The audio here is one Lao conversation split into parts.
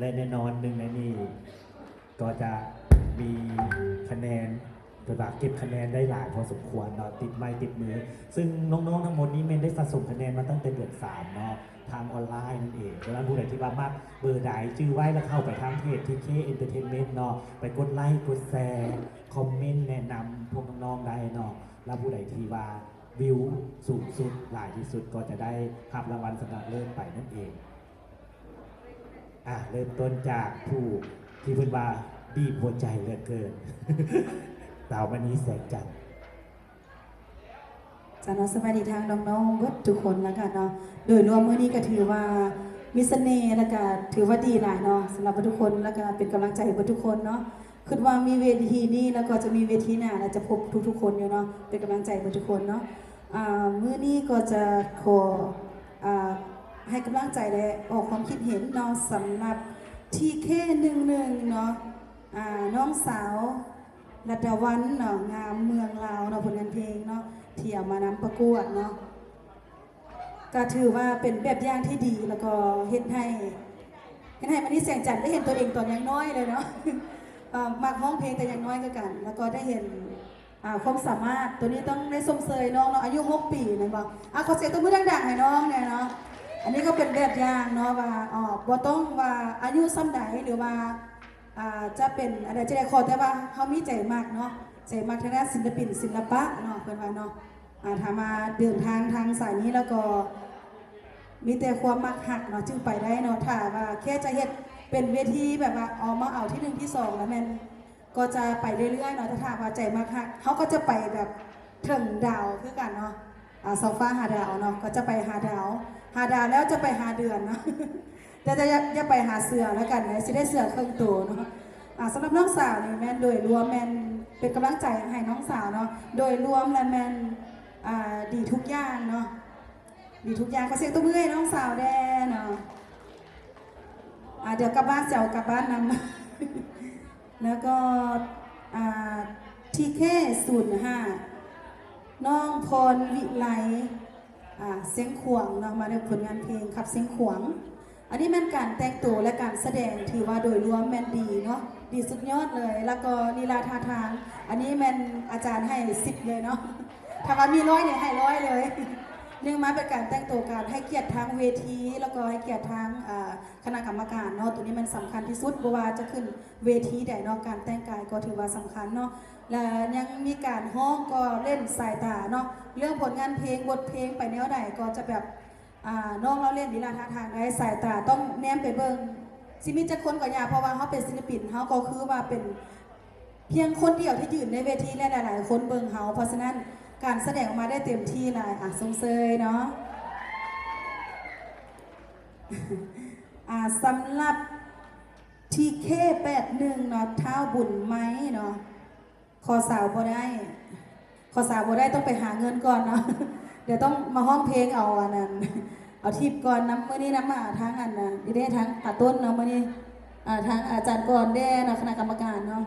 ແລະແນ່ນອນໜຶ່ງໃນນີ້ກໍຈະມີຄະແນນ ເພິ່ນວ່າເກັບຄະແນນໄດ້ຫຼາຍພໍສົມຄວນເນາະ ຕິດໄມ້ຕິດມື ຊຶ່ງນ້ອງໆທັງໝົດນີ້ແມ່ນໄດ້ສະສົມຄະແນນມາຕັ້ງແຕ່ເດືອນສາມເນາະ ທາງອອນລາຍນັ້ນເອງ. ສຳລັບຜູ້ໃດທີ່ວ່າມັກເບີໃດຈື່ໄວ້ ແລ້ວເຂົ້າໄປທາງເພຈ ທີເຄ Entertainment ເນາະ ໄປກົດໄລ້ ກົດແຊ ຄອມເມັນແນະນຳພວກນ້ອງໆໄດ້ເນາະ ແລ້ວຜູ້ໃດທີ່ວ່າວິວສູງສຸດ ຫຼາຍທີ່ສຸດ ກໍຈະໄດ້ຮັບລາງວັນຊະນະເລີດໄປນັ້ນເອງ. ອ່າ ເລີ່ມຕົ້ນຈາກຜູ້ທີ່ເພິ່ນວ່າບີບຫົວໃຈເຫຼືອເກີນ ສາວມະນີ ແສງຈັນ. ເຈົ້າເນາະ ສະບາຍດີທາງນ້ອງໆເບິດທຸກຄົນລະກັນເນາະ. ໂດຍລວມມື້ນີ້ກໍຖືວ່າມີສະເໜ່ ລະກະຖືວ່າດີຫຼາຍເນາະ ສຳລັບເບິດທຸກຄົນ ລະກະເປັນກຳລັງໃຈໃຫ້ເບິດທຸກຄົນເນາະ. ຄິດວ່າມີເວທີນີ້ ລະກໍຈະມີເວທີໜ້າ ລະຈະພົບທຸກໆຄົນຢູ່ເນາະ ເປັນກຳລັງໃຈເບິດທຸກຄົນເນາະ. ອ່າ ມື້ນີ້ກໍຈະຂໍ ອ່າ ໃຫ້ກຳລັງໃຈ ແລະ ອອກຄວາມຄິດເຫັນເນາະ ສຳລັບ ທີເຄ ໜຶ່ງໜຶ່ງເນາະ ອ່າ ນ້ອງສາວ ລັດດາວັນເນາະ ງາມເມືອງລາວເນາະ ຜົນງານເພງເນາະ ທີ່ເອົາມານຳປະກວດເນາະ ກໍຖືວ່າເປັນແບບຢ່າງທີ່ດີ ແລ້ວກໍເຮັດໃຫ້ ເຮັດໃຫ້ມະນີ ແສງຈັນ ໄດ້ເຫັນຕົວເອງຕອນຍັງນ້ອຍເລີຍເນາະ ເອີ ມັກຮ້ອງເພງແຕ່ຍັງນ້ອຍຄືກັນ ແລ້ວກໍໄດ້ເຫັນ ອ່າ ຄວາມສາມາດ ໂຕນີ້ຕ້ອງໄດ້ຊົມເຊີຍນ້ອງເນາະ ອາຍຸຫົກປີແມ່ນບໍ່? ອ່າ ຂໍສຽງຕົບມືດັງໆໃຫ້ນ້ອງແດ່ເນາະ. ອັນນີ້ກໍເປັນແບບຢ່າງເນາະວ່າ ເອີ ບໍ່ຕ້ອງວ່າອາຍຸສ່ຳໃດ ຫຼືວ່າ ອ່າ ຈະເປັນອັນໃດຈັ່ງໃດ ຂໍແຕ່ວ່າເຮົາມີໃຈມັກເນາະ ໃຈມັກທາງດ້ານສິນລະປິນ ສິນລະປະເນາະ ເພິ່ນວ່າເນາະ. ອ່າ ຖ້າມາເດີນທາງທາງສາຍນີ້ແລ້ວກໍມີແຕ່ຄວາມມັກຮັກເນາະ ຈຶ່ງໄປໄດ້ເນາະ. ຖ້າວ່າແຄ່ຈະເຮັດເປັນເວທີແບບວ່າເອົາ ມາເອົາທີໜຶ່ງທີສອງ ລະແມ່ນ ກໍຈະໄປເລື້ອຍໆເນາະ ແຕ່ຖ້າວ່າໃຈມັກຮັກ ເຮົາກໍຈະໄປແບບເຖິງດາວຄືກັນເນາະ ອ່າ ສອງຟ້າຫາດາວເນາະ ກໍຈະໄປຫາດາວ ຫາດາວແລ້ວຈະໄປຫາເດືອນເນາະ ແຕ່ ແຕ່ຢ່າ ຢ່າໄປຫາເສືອລະກັນ ຊິໄດ້ເສືອເຄິ່ງໂຕເນາະ. ອ່າ ສຳລັບນ້ອງສາວນີ້ແມ່ນໂດຍລວມແມ່ນເປັນກຳລັງໃຈໃຫ້ນ້ອງສາວເນາະ ໂດຍລວມລະແມ່ນ ອ່າ ດີທຸກຢ່າງເນາະ ດີທຸກຢ່າງ ຂໍສຽງຕົບມືໃຫ້ນ້ອງສາວແດ່ເນາະ. ອ່າ ດຽວກັບບ້ານ ຊິເອົາກັບບ້ານນຳ ແລ້ວກໍ ອ່າ ທີເຄ ສູນຫ້າ ນ້ອງພອນວິໄລ ອ່າ ຊຽງຂວາງເນາະ ມາດ້ວຍຜົນງານເພງຂັບຊຽງຂວາງ. ອັນນີ້ແມ່ນການແຕ່ງໂຕ ແລະ ການສະແດງ ຖືວ່າໂດຍລວມແມ່ນດີເນາະ ດີສຸດຍອດເລີຍ ແລ້ວກໍລີລາທ່າທາງ ອັນນີ້ແມ່ນອາຈານໃຫ້ສິບເລີຍເນາະ ຖ້າວ່າມີຮ້ອຍນີ້ໃຫ້ຮ້ອຍເລີຍ. ໜຶ່ງມາເປັນການແຕ່ງໂຕ ການໃຫ້ກຽດທາງເວທີ ແລ້ວກໍໃຫ້ກຽດທາງ ອ່າ ຄະນະກຳມະການເນາະ ໂຕນີ້ແມ່ນສຳຄັນທີ່ສຸດ ບໍ່ວ່າຈະຂຶ້ນເວທີໃດເນາະ ການແຕ່ງກາຍກໍຖືວ່າສຳຄັນເນາະ ແລະ ຍັງມີການຮ້ອງກໍເຫຼັ້ນສາຍຕາເນາະ ເລື່ອງຜົນງານເພງ ບົດເພງໄປແນວໃດກໍຈະແບບ ອ່າ ນ້ອງລາວເຫຼັ້ນລີລາທ່າທາງໄດ້ ສາຍຕາຕ້ອງແນມໄປເບິ່ງ ຊິມີຈັກຄົນກໍຢ່າ ເພາະວ່າເຮົາເປັນສິນລະປິນ ເຮົາກໍຄືວ່າເປັນພຽງຄົນດຽວທີ່ຢືນໃນເວທີ ແລະ ຫຼາຍໆຄົນເບິ່ງເຮົາ ເພາະສະນັ້ນການສະແດງອອກມາໄດ້ເຕັມທີ່ຫຼາຍ ອ່າ ຊົມເຊີຍເນາະ. ອ່າ ສຳລັບ ທີເຄ ແປດໜຶ່ງເນາະ ທ້າວບຸນໄມເນາະ ຂໍສາວບໍ່ໄດ້ ຂໍສາວບໍ່ໄດ້ ຕ້ອງໄປຫາເງິນກ່ອນເນາະ ດຽວຕ້ອງມາຮ້ອງເພງເອົາອັນນັ້ນ ເອົາທິບກ່ອນນຳ ມື້ນີ້ນຳ ອ່າ ທາງອັນນັ້ນ ນີ້ເດ້ ທາງອາຕົ້ນເນາະ ມື້ນີ້ ອ່າ ທາງອາຈານກອນແດ່ເນາະ ຄະນະກຳມະການເນາະ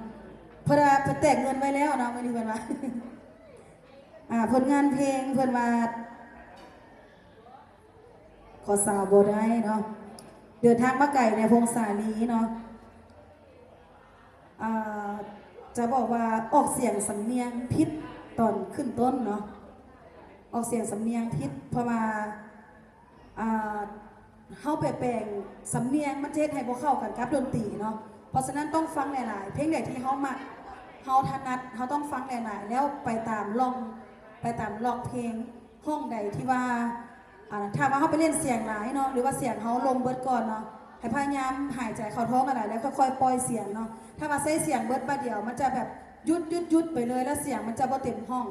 ເພິ່ນວ່າເພິ່ນແຕກເງິນໄວ້ແລ້ວເນາະ ມື້ນີ້ເພິ່ນວ່າ ອ່າ ຜົນງານເພງ ເພິ່ນວ່າ ຂໍສາວບໍ່ໄດ້ເນາະ ເດີນທາງມາໄກໃນພົງສາລີເນາະ ອ່າ ຈະບອກວ່າອອກສຽງສຳນຽງຜິດຕອນຂຶ້ນຕົ້ນເນາະ ອອກສຽງສຳນຽງຜິດ ເພາະວ່າ ອ່າ ເຮົາໄປແປງສຳນຽງ ມັນຈະເຮັດໃຫ້ບໍ່ເຂົ້າກັນກັບດົນຕີເນາະ ເພາະສະນັ້ນຕ້ອງຟັງຫຼາຍໆ ເພງໃດທີ່ເຮົາມັກ ເຮົາຖະໜັດ ເຮົາຕ້ອງຟັງຫຼາຍໆ ແລ້ວໄປຕາມຮ່ອງ ໄປຕາມລັອກເພງ ຫ້ອງໃດທີ່ວ່າ ອ່າ ຖ້າວ່າເຮົາໄປເຫຼັ້ນສຽງຫຼາຍເນາະ ຫຼືວ່າສຽງເຮົາລົງເບິດກ່ອນເນາະ ໃຫ້ພະຍາຍາມຫາຍໃຈເຂົ້າທ້ອງຫຼາຍໆ ແລ້ວຄ່ອຍໆປ່ອຍສຽງເນາະ ຖ້າວ່າໃຊ້ສຽງເບິດບາດດຽວ ມັນຈະແບບຢຸດໆໆໄປເລີຍ ແລ້ວສຽງມັນຈະບໍ່ເຕັມຫ້ອງ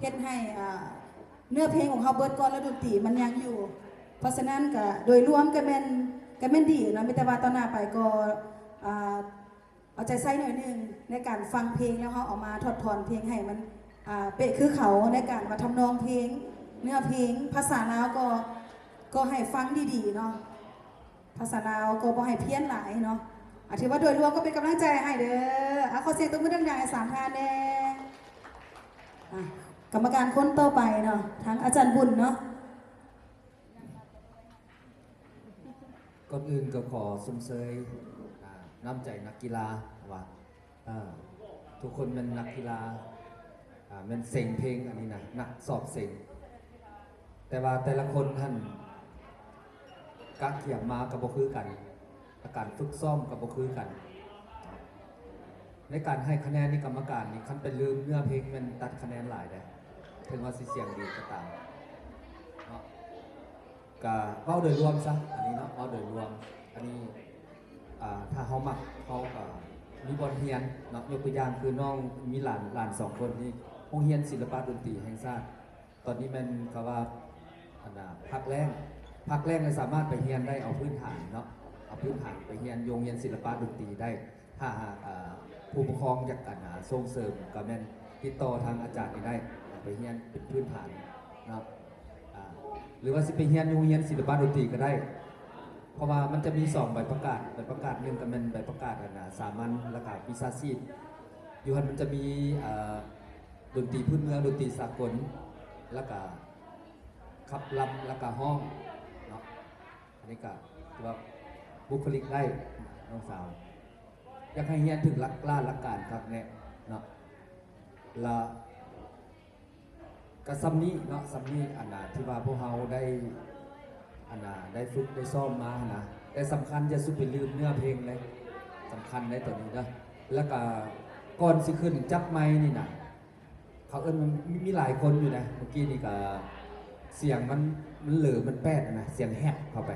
ເຮັດໃຫ້ ອ່າ ເນື້ອເພງຂອງເຮົາເບິດກ່ອນ ແລ້ວດົນຕີມັນຍັງຢູ່ ເພາະສະນັ້ນກະໂດຍລວມກະແມ່ນ ກະແມ່ນດີເນາະ ມີແຕ່ວ່າຕໍ່ໜ້າໄປກໍ ອ່າ ເອົາໃຈໃສ່ໜ້ອຍໜຶ່ງໃນການຟັງເພງ ແລ້ວເຮົາເອົາມາຖອດຖອນເພງໃຫ້ມັນ ອ່າ ເປະຄືເຂົາ ໃນການວ່າທຳນອງເພງ ເນື້ອເພງ ພາສາລາວກໍ ກໍໃຫ້ຟັງດີໆເນາະ ພາສາລາວກໍບໍ່ໃຫ້ພຽນຫຼາຍເນາະ ອ່າ ຖືວ່າໂດຍລວມກໍເປັນກຳລັງໃຈໃຫ້ເດີ ອ່າ ຂໍສຽງຕົບມືດັງໆໃຫ້ສາມທ່ານແດ່ ອ່າ ກຳມະການຄົນຕໍ່ໄປເນາະ ທາງອາຈານບຸນເນາະ. ກ່ອນອື່ນກໍຂໍຊົມເຊີຍ ນ້ຳໃຈນັກກິລາວ່າ ເອີ ທຸກຄົນແມ່ນນັກກິລາ ອ່າ ແມ່ນເສັງເພງ ອັນນີ້ນະ ນັກຊອກເສັງ. ແຕ່ວ່າແຕ່ລະຄົນຫັ້ນກະກຽມມາກໍບໍ່ຄືກັນ ແລະ ການຝຶກຊ້ອມກໍບໍ່ຄືກັນ. ໃນການໃຫ້ຄະແນນນີ້ ກຳມະການນີ້ ຄັນໄປລືມເນື້ອເພງແມ່ນຕັດຄະແນນຫຼາຍເດ້ ເຖິງວ່າຊິສຽງດີກໍຕາມເນາະ. ກະເວົ້າໂດຍລວມຊະ ອັນນີ້ເນາະ ເວົ້າໂດຍລວມ ອັນນີ້ ອ່າ ຖ້າເຮົາມັກ ເຮົາກໍມີບ່ອນຮຽນເນາະ. ຍົກຕົວຢ່າງຄືນ້ອງມີຫຼານ ຫຼານສອງຄົນນີ້ ໂຮງຮຽນສິລະປະດົນຕີແຫ່ງຊາດ ຕອນນີ້ແມ່ນເຂົາວ່າ ອັນນ່າ ພັກແລ້ງ ພັກແລ້ງແລ້ວສາມາດໄປຮຽນໄດ້ ເອົາພື້ນຖານເນາະ ເອົາພື້ນຖານໄປຮຽນຢູ່ໂຮງຮຽນສິລະປະດົນຕີໄດ້. ຖ້າຫາກ ອ່າ ຜູ້ປົກຄອງຢາກ ອັນນ່າ ສົ່ງເສີມ ກໍແມ່ນຕິດຕໍ່ທາງອາຈານນີ້ໄດ້ ໄປຮຽນເປັນພື້ນຖານເນາະ ອ່າ ຫຼືວ່າຊິໄປຮຽນຢູ່ໂຮງຮຽນສິລະປະດົນຕີກໍໄດ້ ເພາະວ່າມັນຈະມີສອງໃບປະກາດ ໃບປະກາດໜຶ່ງກໍແມ່ນໃບປະກາດ ອັນນ່າ ສາມັນ ແລ້ວກໍວິຊາຊີບ. ຢູ່ຫັ້ນມັນຈະມີ ອ່າ ດົນຕີພື້ນເມືອງ ດົນຕີສາກົນ ແລ້ວກໍຂັບລຳ ແລ້ວກໍຮ້ອງເນາະ. ອັນນີ້ກໍຖືວ່າບຸກຄະລິກໄດ້ ນ້ອງສາວ ຢາກໃຫ້ຮຽນເຖິງຫຼັກລ້ານຫຼັກການຄັກແນ່ເນາະ ລະ ກະສ່ຳນີ້ເນາະ ສ່ຳນີ້ ອັນນ່າ ທີ່ວ່າພວກເຮົາໄດ້ ອັນນ່າ ໄດ້ຝຶກໄດ້ຊ້ອມມາຫັ້ນນະ. ແຕ່ສຳຄັນຢ່າສູ່ໄປລືມເນື້ອເພງເດ້ ສຳຄັນໃນໂຕນີ້ເດີ. ແລ້ວກະກ່ອນຊິຂຶ້ນຈັບໄມນີ້ນະ ເຂົາເອີ້ນວ່າ ມີ ມີຫຼາຍຄົນຢູ່ນະ ເມື່ອກີ້ນີ້ກະສຽງມັນ ມັນເຫຼີມັນແປດນະ ສຽງແຮບເຂົ້າໄປ.